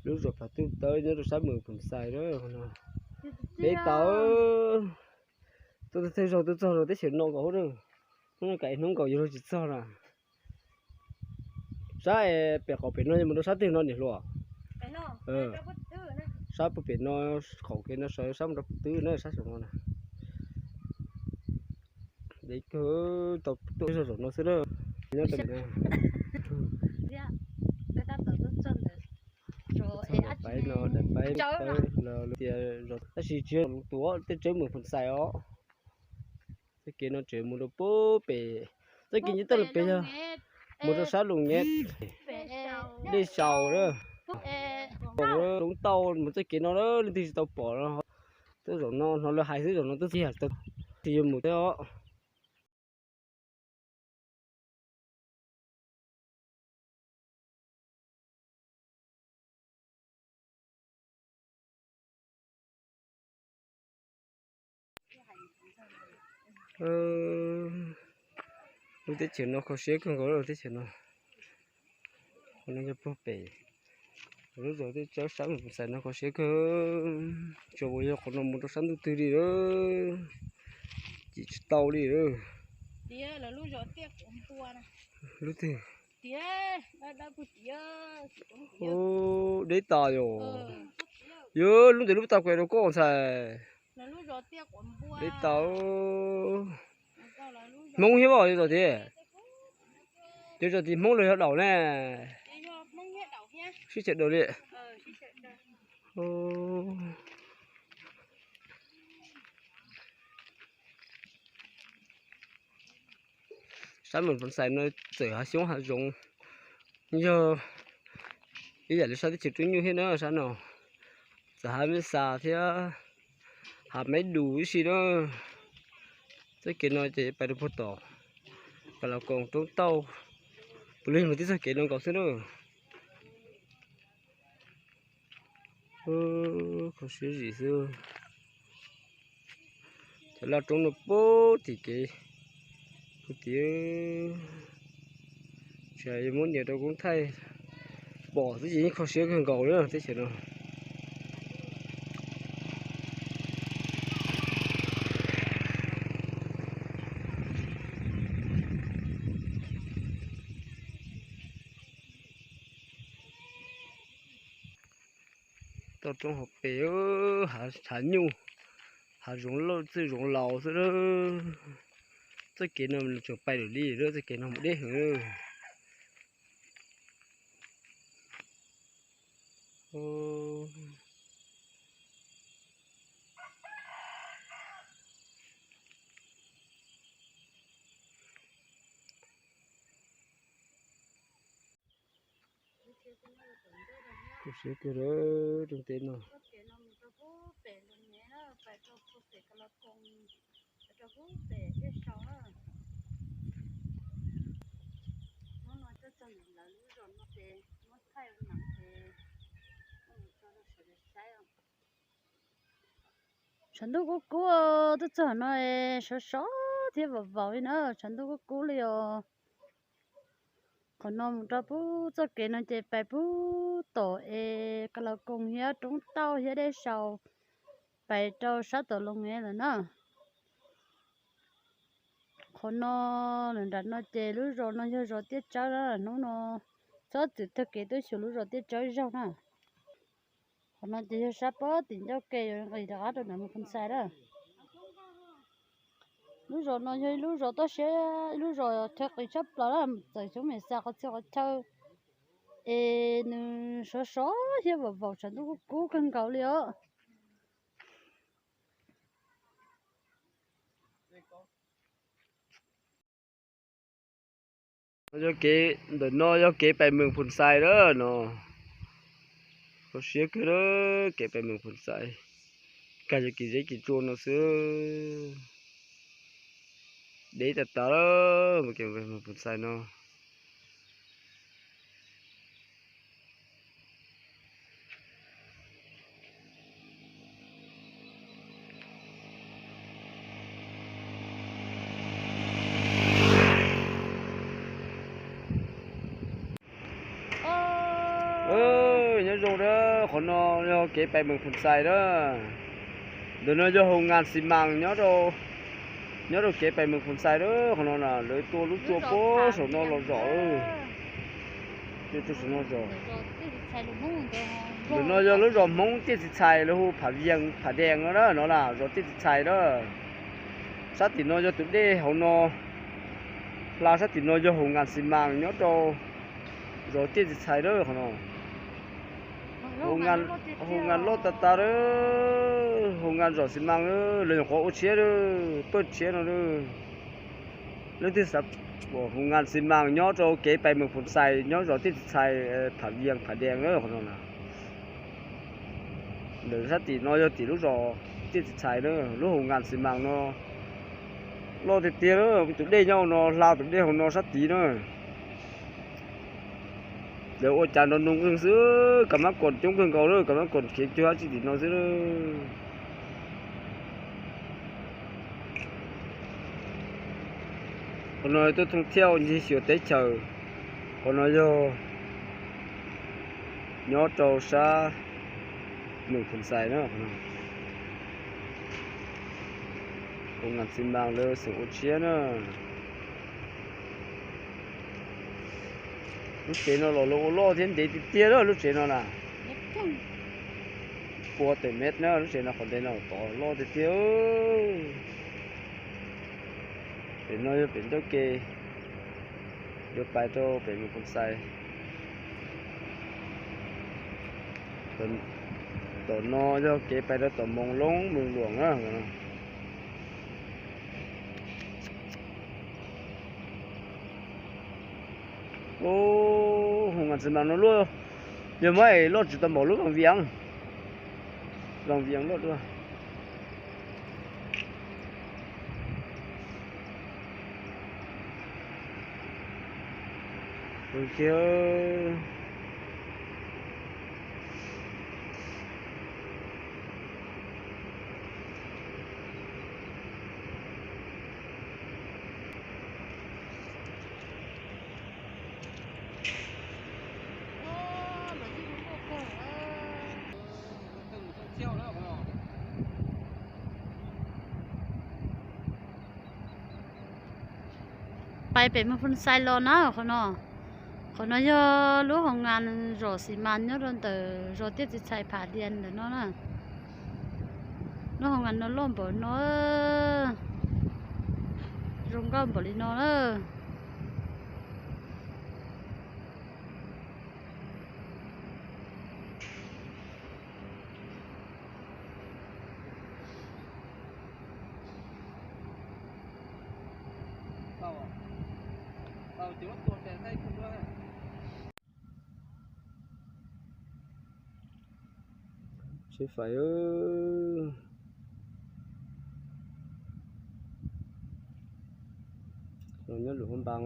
Lub zos Phav Tub Tawb nyob rau sab Moos Phoo Xais na. Deb tas, tuaj thawj zaug tuaj txog zos teb chaws no nkaus na. Hnub no kav hnub nkaus yuav luag tsis txog na. Sab pem qaum pem no mus rau sab twg no niam hluas? Sab puag pem no, qaum kev no sawv sab mus rau puag twg na, sab saum no na. Deb kawg, tau tuaj zog zaum no xwb na. Nyob rau daim paib no, daim paib tawb los tias, tab sis tsis yog tus tej tsawb Moos Phoo Xais os. Txoj kev no tseem mus rau puag pem, txoj kev nce toj los pem yog mus rau sab Loos Nyab, Dej Xyaus na, Roob Tauj mus txoj kev no leej twg tsis tau pom no, tuaj zaum no hnov lawv hais xwb, zaum no tuaj txog tsis yog mus thiab os. Lub teb chaws no kho siab kawg nkaus, lub teb chaws no. Qhov no yog puag pem lub zos Tiaj Tsawb sab Moos Phoo Xais no, kho siab kawg. Tsuas yog qhov no mus rau sab ntuj twg li, cim tsis tau li. Lub twg? Deb tas yom. Yog lub ntawd lub tau kuv rau koj ntxhais. Deb tas. Hmoob thiab os, yog tias, yog tias Hmoob los yog Daum ne? Sib chaws Daum li. Sab Moos Phoo Xais no txawm hav xyoob hav zoov, yog ib yam li sab teb chaws Rub Nyuj thiab na, sab no txawm hav Meb Xas thiab hav Meb Dus ib si na. Txoj kev no ces pais rau puag tom Kas Las Koos, Roob Tauj, puav leej mus tib txoj kev no nkaus xwb na. Kho siab zim xwb. Cov laj roob no puag tim kev, puag tim, tsis hais yuav muab nias rau koob thaij pom xwb ces yeej kho siab kawg nkaus li teb chaws no. Toj roob hauv pes, hav nyuj, hav zoov loj txwj zoov laus xwb. Txoj kev no tseem pais lawm li, txoj kev no mus deb heev. Kho siab kawg lawm rooj teb no. Tshav ntuj kub kub, tuaj txog no sov sov thiab vaus vaus li na, tshav ntuj kub kub li os. Qhov no mus rau puag txoj kev no ces pais puag tom es Kas Las Koos thiab Roob Tauj thiab Dej Sau, pais rau sab tom Loos Ngev lawm na. Qhov no, lawm nram no ces lub zos no yog zos Tiaj Tsawb na, hnub no txhob txwm taug kev tuaj xyuas lub zos Tiaj Tsawb zaug na. Qhov no ces yog sab puag tim ncauj ke yuav nqis rov qab rau nram Moos Phoo Xais na. Lub zos no yog ib lub zos toj siab, ib lub zos chaw qis tshaj plaws na, txawm xyoob Mes Xas qhov txhia qhov chaw es nws sov sov thiab vaus vaus, tshav ntuj kub kub kawg nkaus li os. Yog kev ntawm no yog kev pais Moos Phoo Xais na no. Kho siab kawg na, kev pais Moos Phoo Xais, kag yog kev zeb kev tsua no xwb. Deb tas tas, kev pais Moos Phoo Xais no. Nyob zoo na, qhov no yog kev pais Mees Phoo Xais na. Ntawm no yog hoo nkas xi mas nyob rau, nyob rau kev pais Mees Phoo Xais na. Qhov no na lawv tua lub tsua puag saum no los zom. Ntawm no yog lub zos Hmoob Tiaj Txiv Txhais, lawv hu Pham Vias Pham Dees no na, no na zos Tiaj Txiv Txhais na. Sab tim no yog tus dej hauv no, hla sab tim no yog hoo nkas xi mas nyob rau zos Tiaj Txiv Txhais na qhov no. Hoo nkas loj tas tas na, hoo nkas zom xi mas na, lawv nyuam qhuav ua tshiab na, pawj tshiab no na. Leej twg xav pom hoo nkas xi mas nyob rau kev pais Mees Phoo Xais nyob zos Tiaj Txiv Txhais, Pham Vias Pham Dees na qhov no na. Ntawm sab tim no yog tim lub zos Tiaj Txiv Txhais na, lub hoo nkas xi mas no loj tiag tiag na, tus dej nyob hauv no hla tus dej hauv no sab tid na. Lawv ua cas nrov nroo nqeeg xwb, kas mab koom coob kawg nkaus na, kas mab koom khiav cuag dab tsi tim no xwb na. Qhov no tuaj thooj thiaj ncig xyuas teb chaws. Qhov no yog nyob rau sab Mees Phoo Xais na. Hoo nkas xi mas lawv xeem ua tshiab na. Lub tsev no los lawv ua loj thiab ntev tiag tiag na lub tsev no na. Pua tawm mev na lub tsev no, qhov ntev no tod loj tiag tiag. Pem no yog pem ncauj ke yuav pais rau pem Mees Phoo Xais. Tom no yog kev pais rau tom Moos Loob Moos Luam na. Hoo nkas xi mas no luaj, yog muab es loj tsis tau npaum lub Vas Vias, Vas Vias loj dua. Pais pem Moos Phoo Xais los na qhov no. Qhov no yog lub hoo nkas zom xi mas nyob rau ntawm zos Tiaj Txiv Txhais Pham Dias ntawm no na. Lub hoo nkas no loj npaum no, zoo nkauj npaum li no na. Tsis fais, nyob lub hoob npas.